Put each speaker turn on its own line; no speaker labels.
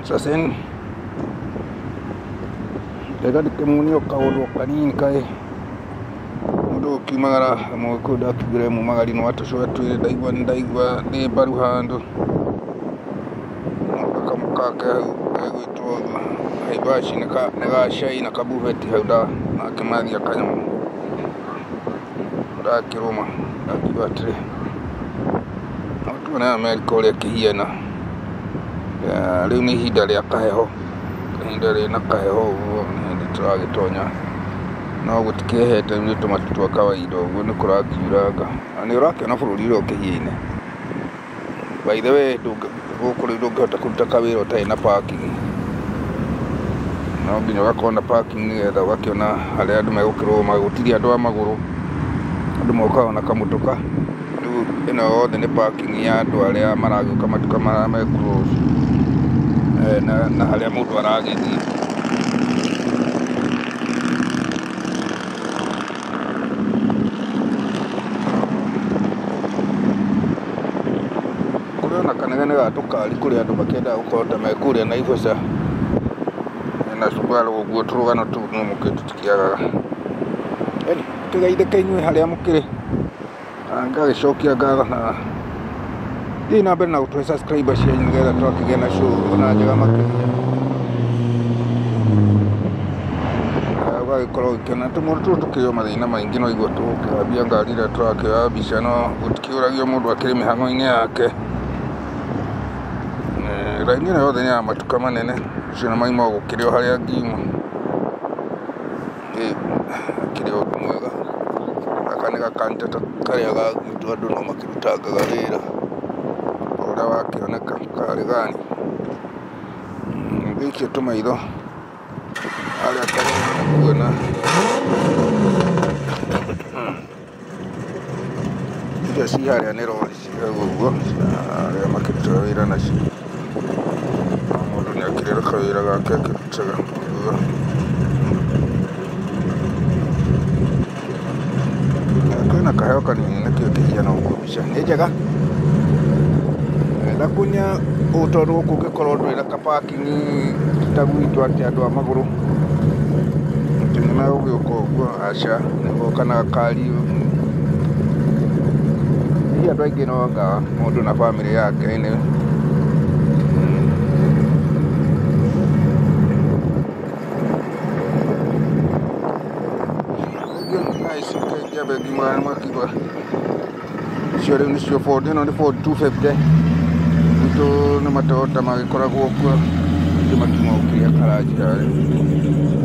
Sasa reka ndĩkĩmuonio kaũndũ kanini kaĩ mũndũ ũkiumagara mũgĩkũyũ ndakiugire mumagari no atũcoe twĩrĩ ndaigua ndaigua ndĩ mbaru handũ kamũkake hau gegwĩtwo Haibashi nĩ ga cai na kabubeti hau nake mathia kanyamũ ndakĩrũma ndakiuga atĩrĩ no tuone Amerika ũrĩa ĩkĩhiana. Rĩu nĩ ihinda rĩa kaheho, ihinda rĩna kaheho ũguo nĩ hĩndĩ tũragĩtonya no gũtikĩhete nĩ tũmatu twa kawaida ũguo nĩ kũrakiuranga na nĩ ũrakĩona bũrũri ũrĩa ũkĩhiaine. By the way, gũkũ rĩu ndũngĩhota kũruta kawĩra ũtarĩ na parking, no nginya ũgakorwo na parking nĩgetha ũgakĩona harĩa andũ megũkĩrũgama, gũtirĩ andũ a magũrũ, andũ mokaga na kamũtoka. Rĩu ĩno yothe nĩ parking ya andũ arĩa maragĩũka matuka marĩa me close na harĩa mũndũ aragĩthiĩ. Kũrĩ ona kanegene ga tũkari kũrĩ andũ makĩendaga gũkorwo ta me kũrĩa Naivasha na Subaru ũguo tũrũgano tũu no mũkĩ tũtikĩagaga. Yaani kĩgeithĩke inyuĩ harĩa mũkĩrĩ na ngagĩcokia ngatho na thiĩ na mbere na gũtũhe subscriber cianyu nĩgetha twakĩgĩa na show ona njega makĩria. Ũgagĩkorwo ũgĩkena tũmũndũ tũtũ tũkĩrĩ o mathĩna maingĩ no igua tũgũkĩhambia ngari ĩrĩa tũrakĩoya mbica no gũtikĩũragio mũndũ akĩrĩ mĩhang'o-inĩ yake. Raini ĩno yothe nĩ ya matuka manene ũcio na maima gũkĩrĩ o harĩa ngiuma akĩrĩ ũndũ mwega. Gaka nĩ gakanta karĩa ga gwitũ andũ no makĩrutangaga wĩra ũrĩa wakĩoneka karĩ gani. Ngĩikia tũmaitho harĩa karĩa kuona icio ci harĩa nĩ rori ci hau ũguo arĩa makĩrutaga wĩra nacio. Mũndũ nĩ akĩrĩ na kawĩra gake akĩrutaga ũguo. Kwĩna kaheo kanini nĩkĩo kĩhiana ũguo mbica nĩ njega. Na kunya ũũ tondũ gũkũ ũngĩkorwo ndũrĩ na ka parking ta gwitũ atĩ andũ a magũrũ atĩ nĩ megũgĩũka ũguo, aca nĩgũka na gakari. Hihi andũ aingĩ no anga mũndũ na bamĩrĩ yake nĩ ngĩambe ngiumagara nĩmwakĩigua icio rĩu nĩcio Ford, ĩno nĩ Ford 250 gwitũ nĩ Matoyota magĩkoragwo kuo aingĩ makiuma gũkĩrĩa karanji harĩa.